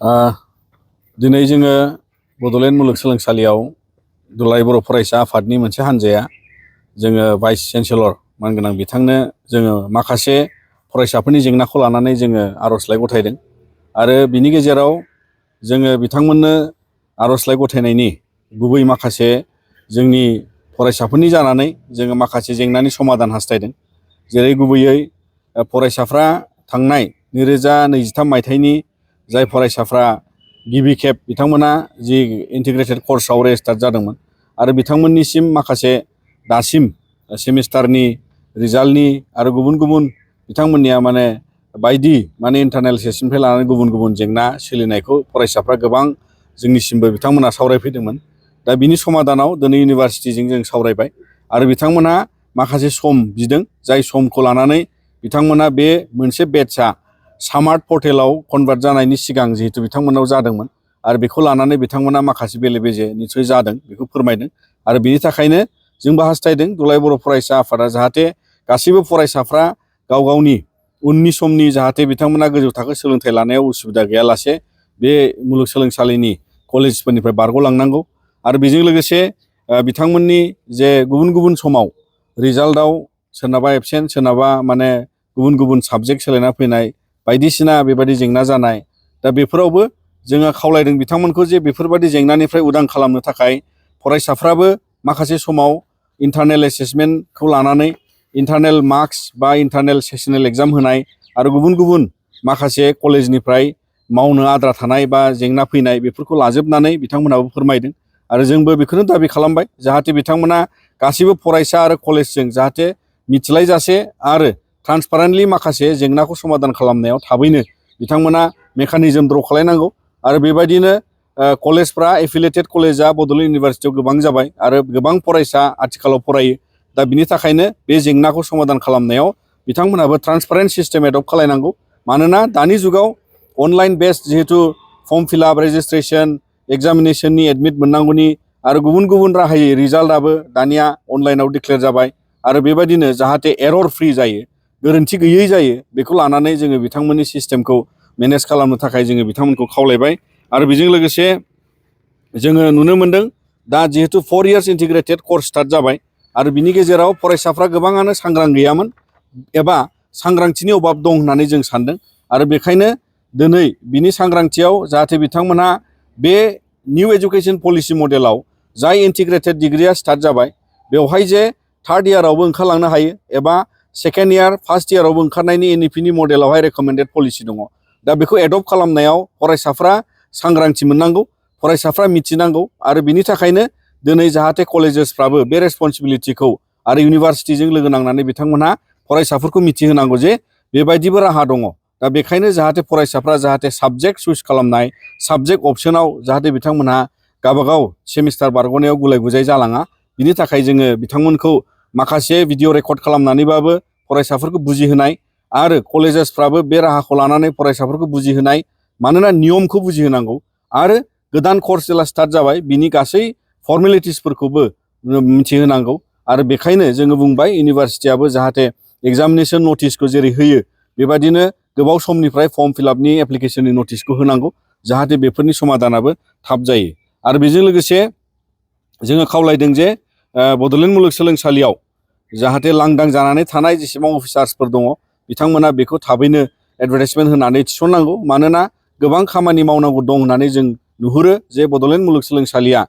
दिनै जोङो बड'लेण्ड मुलुगसोलोंसालियाव दुलाराय बर' फरायसा आफादनि मोनसे हान्जाया जोङो भाइस चेन्सेलर मानगोनां बिथांनो जोङो माखासे फरायसाफोरनि जेंनाखौ लानानै जोङो आर'जलाइ गथायदों आरो बिनि गेजेराव जोङो बिथांमोननो आर'जलाइ गथायनायनि गुबै माखासे जोंनि फरायसाफोरनि जानानै जोङो माखासे जेंनानि समाधान हास्थायदों। जेरै गुबैयै फरायसाफ्रा थांनाय 2023 मायथाइनि जाय फरायसाफ्रा गिबि खेब बिथांमोना जि इन्टिग्रेटेड कर्सआव रेजिस्टार जादोंमोन आरो बिथांमोननिसिम माखासे दासिम सेमिस्टारनि रिजाल्टनि आरो गुबुन गुबुन बिथांमोननिया बायदि इन्टारनेल टेस्टनिफ्राय लानानै गुबुन गुबुन जेंना सोलिनायखौ फरायसाफ्रा गोबां जोंनिसिमबो बिथांमोना सावरायफैदोंमोन। दा बिनि समाधानाव दिनै इउनिभार्सिटिजों जों सावरायबाय आरो बिथांमोनहा माखासे सम बिदों, जाय समखौ लानानै बिथांमोना बे मोनसे बेटचआ स्मार्ट पर्टेलाव कनभार्ट जानायनि सिगां जिहेतु बिथांमोनाव जादोंमोन आरो बेखौ लानानै बिथांमोना माखासे बेले बेजे निसय जादों बेखौ फोरमायदों आरो बिनि थाखायनो जोंबो हास्थायदों दुलाराय बर' फरायसा आफादा जाहाथे गासैबो फरायसाफ्रा गाव गावनि उननि समनि जाहाथे बिथांमोना गोजौ थाखो सोलोंथाइ लानायाव उसुबिदा गैयालासे बे मुलुगसोलोंसालिनि कलेजफोरनिफ्राय बारग'लांनांगौ आरो बेजों लोगोसे बिथांमोननि जे गुबुन गुबुन समाव रिजाल्टआव सोरनाबा एबसेन्ट सोरनाबा गुबुन गुबुन साबजेक्ट सोलायना फैनाय बायदिसिना बेबायदि जेंना जानाय, दा बेफोरावबो जोङो खावलायदों बिथांमोनखौ जे बेफोरबायदि जेंनानिफ्राय उदां खालामनो थाखाय फरायसाफ्राबो माखासे समाव इन्टारनेल एसेसमेन्टखौ लानानै इन्टारनेल मार्क्स बा इन्टारनेल सेसनेल एग्जाम होनाय आरो गुबुन गुबुन माखासे कलेजनिफ्राय मावनो आद्रा थानाय बा जेंना फैनाय बेफोरखौ लाजोबनानै बिथांमोनाबो फोरमायदों आरो जोंबो बेखौनो दाबि खालामबाय जाहाथे बिथांमोना गासैबो फरायसा आरो कलेजजों जाहाथे मिथिलायजासे आरो ट्रान्सपारेन्टलि माखासे जेंनाखौ समाधान खालामनायाव थाबैनो बिथांमोना मेकानिजम द्र' खालायनांगौ आरो बेबायदिनो कलेजफ्रा एफिलिएटेड कलेजआ बड'लेण्ड इउनिभारसिटियाव गोबां जाबाय आरो गोबां फरायसा आथिखालाव फरायो। दा बिनि थाखायनो बे जेंनाखौ समाधान खालामनायाव बिथांमोनाबो ट्रान्सपारेन्ट सिस्टेम एडप्ट खालायनांगौ, मानोना दानि जुगाव अनलाइन बेस्ड जिहेतु फर्म फिलआप रेजिस्ट्रेसन एग्जामिनेसननि एडमिट मोननांगौनि आरो गुबुन गुबुन राहायै रिजाल्टआबो दानिया अनलाइनाव डिक्लेयार जाबाय आरो बेबायदिनो जाहाथे एरर फ्रि जायो, गोरोन्थि गैयै जायो, बेखौ लानानै जोङो बिथांमोननि सिस्टेमखौ मेनेज खालामनो थाखाय जोङो बिथांमोनखौ खावलायबाय आरो बेजों लोगोसे जोङो नुनो मोन्दों दा जिहेतु 4 इयार्स इन्टिग्रेटेड कर्स स्टार्ट जाबाय आरो बिनि गेजेराव फरायसाफ्रा गोबाङानो सांग्रां गैयामोन एबा सांग्रांथिनि अभाब दं होननानै जों सानदों आरो बेखायनो दिनै बिनि सांग्रांथियाव जाहाथे बिथांमोनहा बे निउ एजुकेसन पलिसि मडेलाव जाय इन्टिग्रेटेड डिग्रिया स्टार्ट जाबाय बेवहाय जे थार्ड इयारावबो ओंखारलांनो हायो एबा सेकेन्ड इयार फार्स्ट इयारावबो ओंखारनायनि एनइपिनि मडेलावहाय रेकमेन्डेड पलिसि दङ। दा बेखौ एडप्ट खालामनायाव फरायसाफ्रा सांग्रांथि मोननांगौ, फरायसाफ्रा मिथिनांगौ आरो बिनि थाखायनो दिनै जाहाथे कलेजेसफ्राबो बे रेसपन्सिबिलिटिखौ आरो इउनिभार्सिटिजों लोगो नांनानै बिथांमोनहा फरायसाफोरखौ मिथिहोनांगौ जे बेबायदिबो राहा दङ। दा बेखायनो जाहाथे फरायसाफ्रा जाहाथे साबजेक्ट चुज खालामनाय साबजेक्ट अपसनाव जाहाथे बिथांमोनहा गावबागाव सेमिस्टार बारग'नायाव गुलाय गुजाय जालाङा, बिनि थाखाय जोङो बिथांमोनखौ माखासे भिडिअ रेकर्ड खालामनानैबाबो फरायसाफोरखौ बुजिहोनाय आरो कलेजेसफ्राबो बे राहाखौ लानानै फरायसाफोरखौ बुजिहोनाय, मानोना नियमखौ बुजिहोनांगौ आरो गोदान कर्स जेला स्टार्ट जाबाय बिनि गासै फर्मेलिटिसफोरखौबो मिथिहोनांगौ आरो बेखायनो जोङो बुंबाय इउनिभार्सिटियाबो जाहाथे एग्जामिनेसन नटिसखौ जेरै होयो बेबायदिनो गोबाव समनिफ्राय फर्म फिलआपनि एप्लिकेसननि नटिसखौ होनांगौ जाहाथे बेफोरनि समाधानाबो थाब जायो आरो बेजों लोगोसे जोङो खावलायदों जे बड'लेण्ड मुलुगसोलोंसालियाव जाहाथे लांदां जानानै थानाय जेसेबां अफिसार्सफोर दङ बिथांमोना बेखौ थाबैनो एडभार्टाइजमेन्ट होनानै थिसननांगौ, मानोना गोबां खामानि मावनांगौ दं होननानै जों नुहुरो जे बड'लेण्ड मुलुगसोलोंसालिया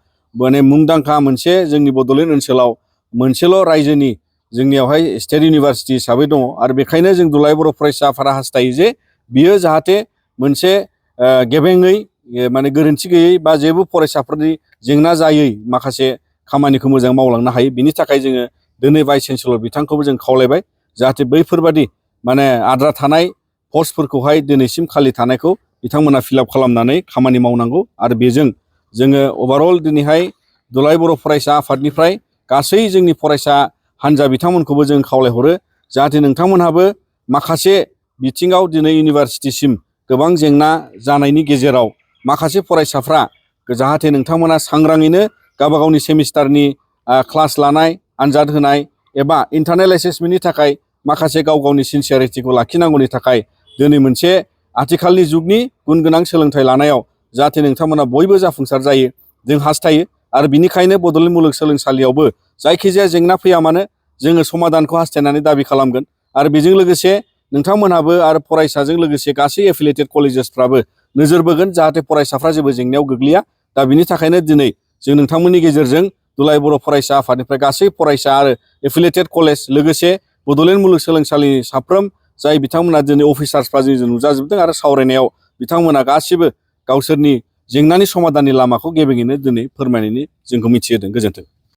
मुंदांखा मोनसे जोंनि बड'लेण्ड ओनसोलाव मोनसेल' रायजोनि जोंनियावहाय स्टेट इउनिभारसिटि हिसाबै दङ आरो बेखायनो जों दुलाराय बर' फरायसा आफादा हास्थायो जे बियो जाहाथे मोनसे गेबेङै गोरोन्थि गैयै बा जेबो फरायसाफोरनि जेंना जायै माखासे खामानिखौ मोजां मावलांनो हायो। बिनि थाखाय जोङो दिनै भाइस चेन्सेलर बिथांखौबो जों खावलायबाय जाहाथे बैफोरबादि आद्रा थानाय पस्टफोरखौहाय दिनैसिम खालि थानायखौ बिथांमोना फिलआप खालामनानै खामानि मावनांगौ आरो बेजों जोङो अभारअल दिनैहाय दुलाराय बर' फरायसा आफादनिफ्राय गासै जोंनि फरायसा हान्जा बिथांमोनखौबो जों खावलायहरो जाहाथे नोंथांमोनहाबो माखासे बिथिङाव दिनै इउनिभार्सिटिसिम गोबां जेंना जानायनि गेजेराव माखासे फरायसाफ्रा जाहाथे नोंथांमोना सांग्राङैनो गावबा गावनि सेमिस्टारनि क्लास लानाय, आनजाद होनाय एबा इन्टारनेल एसेसमेन्टनि थाखाय माखासे गाव गावनि सिनसियारिटिखौ लाखिनांगौनि थाखाय दिनै मोनसे आथिखालनि जुगनि गुन गोनां सोलोंथाइ लानायाव जाहाथे नोंथांमोना बयबो जाफुंसार जायो जों हास्थायो आरो बिनिखायनो बड'लेण्ड मुलुगसोलोंसालियावबो जायखिजाया जेंना फैया मानो जोङो समाधानखौ हास्थायनानै दाबि खालामगोन आरो बेजों लोगोसे नोंथांमोनहाबो आरो फरायसाजों लोगोसे गासै एफिलिएटेड कलेजेसफ्राबो नोजोर बोगोन जाहाथे फरायसाफ्रा जेबो जेंनायाव गोग्लैया दा बिनि थाखायनो दिनै जों नोंथांमोननि गेजेरजों दुलाराय बर' फरायसा आफादनिफ्राय गासै फरायसा आरो एफिलिएटेड कलेज लोगोसे बड'लेण्ड मुलुगसोलोंसालिनि साफ्रोम जाय बिथांमोना दिनै अफिसार्सफ्रा जों नुजाजोबदों आरो सावरायनायाव बिथांमोना गासिबो गावसोरनि जेंनानि समाधाननि लामाखौ गेबेङैनो दिनै फोरमायनायनि जोंखौ मिथिहोदों। गोजोन्थों।